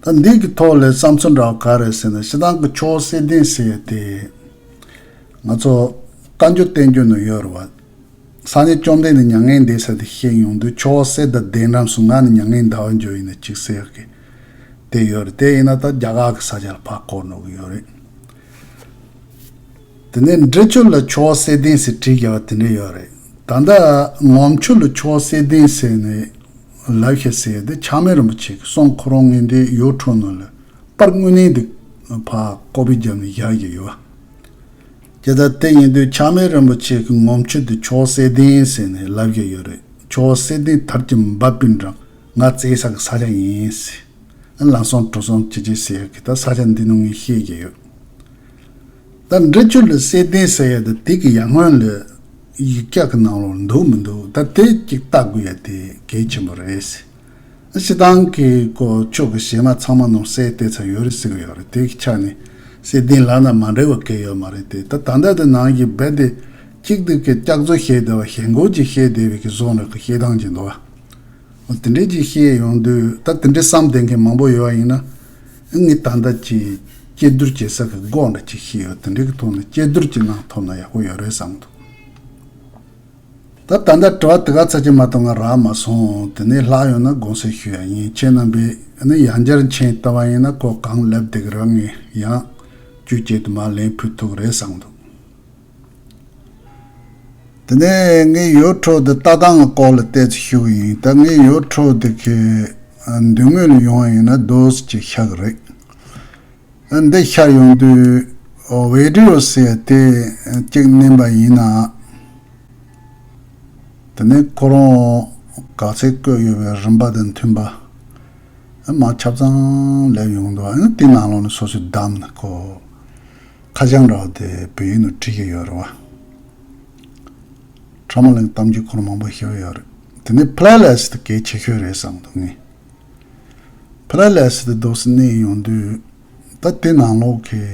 ད་འདི་གི་ཐོག་ལ་བསམ་ཚུལ་འདྲ་བ་ག་རེ་ཟེར་ན་སྤྱིར་བཏང་གི་ཆུ་བོ་གསེར་ལྡན་ཟེར་ཏེ། ང་ཚོ་བཀའ་འགྱུར་བསྟན་འགྱུར་ནང་ཡོད་རེད་བ། སངས་རྒྱས་བཅོམ་ལྡན་འདས་མྱ་ངན་འདས་ས་དེ་བཤད་ཡོང་དུས་ཆུ་བོ་གསེར་དང་ལྡན་འགྲམ་སུ་ང་ནི་མྱ་ངན་འདའ་བར་འགྱུར་ཡིན་ན་ཅིག་ཟེར་གི་དེ་ཡོད་རེད། དེ་ཡིན་ན་ད་རྒྱ་གར་གི་ས་ཆ་ལ་ཕར་བསྐོར་འགྲོ་གི་ཡོད་རེད། དེ་ནས་འབྲི་ཆུ་ལ་ཆུ་བོ་གསེར་ལྡན་ཟེར་བྲིས་བཞག་པ་དེ་འདྲ་ཡོད་རེད། ད་ལྟ་ངོམ་ཆུ་ལ་ཆུ་བོ་གསེར་ལྡན་ཟེར་ནས་ལབ་ཤག་ཟེར་དེ་ཆགས་མེད་རིན་པོ་ཆེ་གི་གསུང་ཁོ་རང་ངས་འདི་ཡུ་ཊུབ་ནང་ལ་པར་དངོས་གནས་འདི་ཕར་ཀོ་པི་བརྒྱབ་ནས་བཞག་བཞག་ཡོད་བ། དེ་ལྟར་དེ་ཡིན་དུས་ཆགས་མེད་རིན་པོ་ཆེ་གི་ངོམ་ཆུ་དེ་ཆུ་བོ་གསེར་ལྡན་ཟེར་ནས་ལབ་བཞག་ཡོད་རེད། ཆུ་བོ་གསེར་ལྡན་དར་གྱིས་འབབ་པའི་འགྲམ་ང་བཙས་ས་གི་ས་ཆ་ཡིན་ཟེར། ལམ་སང་གྲུ་གསུམ་ཅི་ཅི་ཟེར་གི་ད་ས་ཆ་འདི་ནང་ངས་བཤད་ཀྱི་ཡོད། ད་འབྲི་ཆུ་ལ་གསེར་ལྡན་ཟེར་ཡ་ད་དེ་གི་ཡར་སྔོན་ལ་ཡིག་ཆ་གི་ནང་ལོགས་འདུག་མི་འདུག་ད་དེ་གཅིག་ལྟ་དགོས་ཡ་དེ་གལ་ཆེན་པོ་རེད། སྤྱིར་བཏང་གི་ཀོ་ཆུ་གི་བྱེ་མ་ཚང་མ་ནང་གསེར་དེ་ཚོ་ཡོད་རེད་ཟེར་གི་ཡོད་རེད། དེ་གི་ཆ་ནས་གསེར་ལྡན་ལབ་ན་མ་འགྲིག་པ་གང་ཡོད་མ་རེད་དེ། ད་ད་ལྟ་དེ་ནང་གི་རྦད་དེ་གཅིག་དེ་གི་སྐྱག་རྫུན་བཤད་བསྡད་པ་ཞེན་ཁོག་ཅིག་བཤད་བསྡད་པའི་གི་བཟོ་འདྲ་གི་བཤད་སྟངས་ཅིག་འདུག་བ། འོ་དེ་འདྲའི་ཅིག་བཤད་ཡོང་དུས་ད་དེ་འདྲའི་བསམ་བསྡད་མཁན་མང་པོ་ཡོད་པ་ཡིན་ན། ངས་ད་ལྟ་ཅིག་དཔྱད་བསྡུར་བྱེད་ས་གི་སྒོ་འདྲ་ཅིག་ཤེས་ཡོད། དེ་འདྲའི་གི་ཐོག་ནས་དཔྱད་བསྡུར་ཅིག་གནང་ཐུབ་ན་ཡག་པོ་ཡོད་རེད་བསམ་འདུག་ད་ད་ལྟ་དྲི་བ་དེ་ག་ཚར་གྱི་མ་གཏོགས་ང་རག་མ་སོང་། དེ་ནས་ལྷག་ཡོད་ན་དགོངས་སེལ་ཞུ་ཡ་ཡིན། ཁྱེད་རྣམ་པས་ནི་ཡང་བསྐྱར་མཆན་བཏབ་པ་ཡིན་ན་ཁོ་གང་ལབ་བསྡད་གི་རེད། ངས་ཡང་བཅུད་བཅད་དུ་མར་ལན་ཕུལ་ཐུབ་གི་རེད་བསམ་འདུག་དེ་ནས་ངས་ཡུ་ཊུབ་དེ་ལྟ་སྟངས་སྐོར་ལ་ཏོག་ཙམ་ཞུ་གི་ཡིན། ད་ངས་ཡུ་ཊུབ་དེ་གི་མདུན་ངོས་ལ་ཡོང་བ་ཡིན་ན་རྡོ་སི་ཅིག་ཤར་གི་རེད། འདི་ཤར་ཡོང་དུས་ཨོ་བི་ཌི་ཡོ་ཟེར་དེ་གཅིག་མནན་པ་ཡིན་ན། དེ་ནས་ཁོ་རང་ག་ཚད་བཀོད་ཡོད་པའི་རིམ་པ་དང་མཐུན་པ་མར་ཆ་ཚང་སླེབས་ཡོང་འདུག་ཨ་ནི་དེ་ནང་ལོགས་ནས་སོ་སོས་བདམས་ནས་ཁོ་ཁ་བྱང་འདྲ་བ་དེ་བོད་ཡིག་ནང་བྲིས་ཀྱི་ཡོད་རེད་བ། ཕྲ་མོ་གླིང་གཏམ་རྒྱུད་ཁོ་རང་མང་པོ་ཞིག་ཡོད་རེད། དེ་ནས་པི་ལེ་ལི་སི་ཊི་དེ་གལ་ཆེ་ཤོས་རེད་བསམ་འདུག་ངས། པི་ལེ་ལི་སི་ཊི་དེ་འདུག་སེ་མནན་ཡོང་དུས་ད་དེ་ནང་ལོགས་ཀྱི་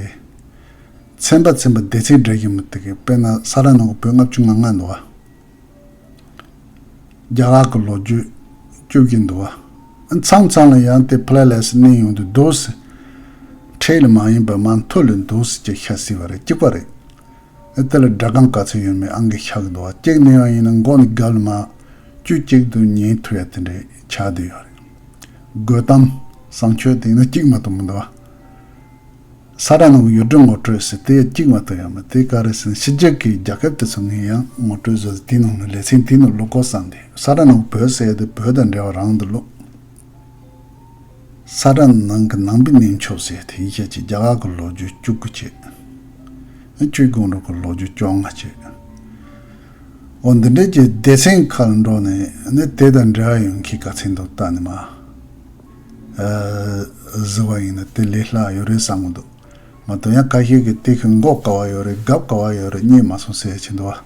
ཚན་པ་ཚན་པ་སྡེ་ཚན་འདྲ་ཞིག་མི་འདུག་གི་དཔེར་ན་ས་རཱ་ནང་གི་བོད་ལྔ་བཅུ་ང་ལྔ་འདུག་བ། རྒྱ་གར་གྱི་ལོ་རྒྱུས་བཅུ་བཞི་འདུག་བ། མཚམས་མཚམས་ལ་ཡང་དེ་པི་ལེ་ལི་སི་ཊི་མནན་ཡོང་དུས་འདུག་སེ་འཕྲེད་ལ་མ་ཡིན་པར་མར་མཐུད་ལ་འདུག་སེ་ཅིག་ཤར་སྲིད་པ་རེད། གཅིག་པ་རེད། དེ་ལ་སྒྲ་གང་ག་ཚོད་ཡོད་མེད་ཨང་ཀི་ཤར་གི་འདུག་བ། གཅིག་མནན་པ་ཡིན་ན་མགོ་ནས་རྒྱབ་ལ་མར་བཅུ་གཅིག་ཏུ་ཉན་ཐུབ་ཡ་དེ་འདྲའི་ཆགས་བསྡད་ཡོད་རེད། དགོད་གཏམ་བཟང་སྤྱོད་དེ་ཡིན་ན་གཅིག་མ་གཏོགས་མི་འདུག་བ། ས་རཱ་ནང་གི་ཡུལ་སྲོལ་ངོ་སྤྲོད་ཟེར་དེ་གཅིག་མ་གཏོགས་ཡོད་མ་རེད། དེ་ག་རེ་ཟེར་ན་ཕྱི་རྒྱལ་གྱི་རྒྱལ་ཁབ་དེ་ཚོ་ངས་ཡང་ངོ་སྤྲོད་བཟོས་ཏེ་དེ་ནང་ནས་ལེ་ཚན་དེ་ནང་བླུག་དགོས་བསམ་སྟེ། ས་རཱ་ནང་བོད་ཟེར་དེ་བོད་དང་འབྲེལ་བ་རང་དུ་བླུགས། ས་རཱ་ནང་གི་ནང་པའི་གནས་མཆོག་ཟེར་དེ་ཡིན་ཤག་ཅིག་རྒྱ་གར་གྱི་ལོ་རྒྱུས་བཅུ་དགུ་བཅས། ཆོས་དགོང་དྲོ་གི་ལོ་རྒྱུས་བཅོ་ལྔ་བཅས། འོ་འདི་འདྲའི་གི་སྡེ་ཚན་ཁག་ལ་འགྲོ་ནས་ནི་དེ་དང་འབྲེལ་བ་ཡོད་མཁན་ག་ཚད་འདུག་ལྟ་ནས་མར་ཨ་གཟིགས་པ་ཡིན་ན་དེ་ལས་སླ་ཡོད་རེད་བསམ་གི་འདུག་མ་གཏོགས་ཡང་ཁ་ཤས་ཀྱིས་དེ་གི་མགོ་ག་བ་ཡོད་རེད། རྒྱབ་ག་བ་ཡོད་རེད། རྙེད་མ་སོང་ཟེར་གྱི་འདུག་བ།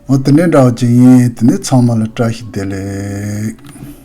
འོ་དེ་འདྲའི་འདྲ་བ་ཅིག་ཡིན། དེ་ནས་ཚང་མ་ལ་བཀྲ་ཤིས་བདེ་ལེགས།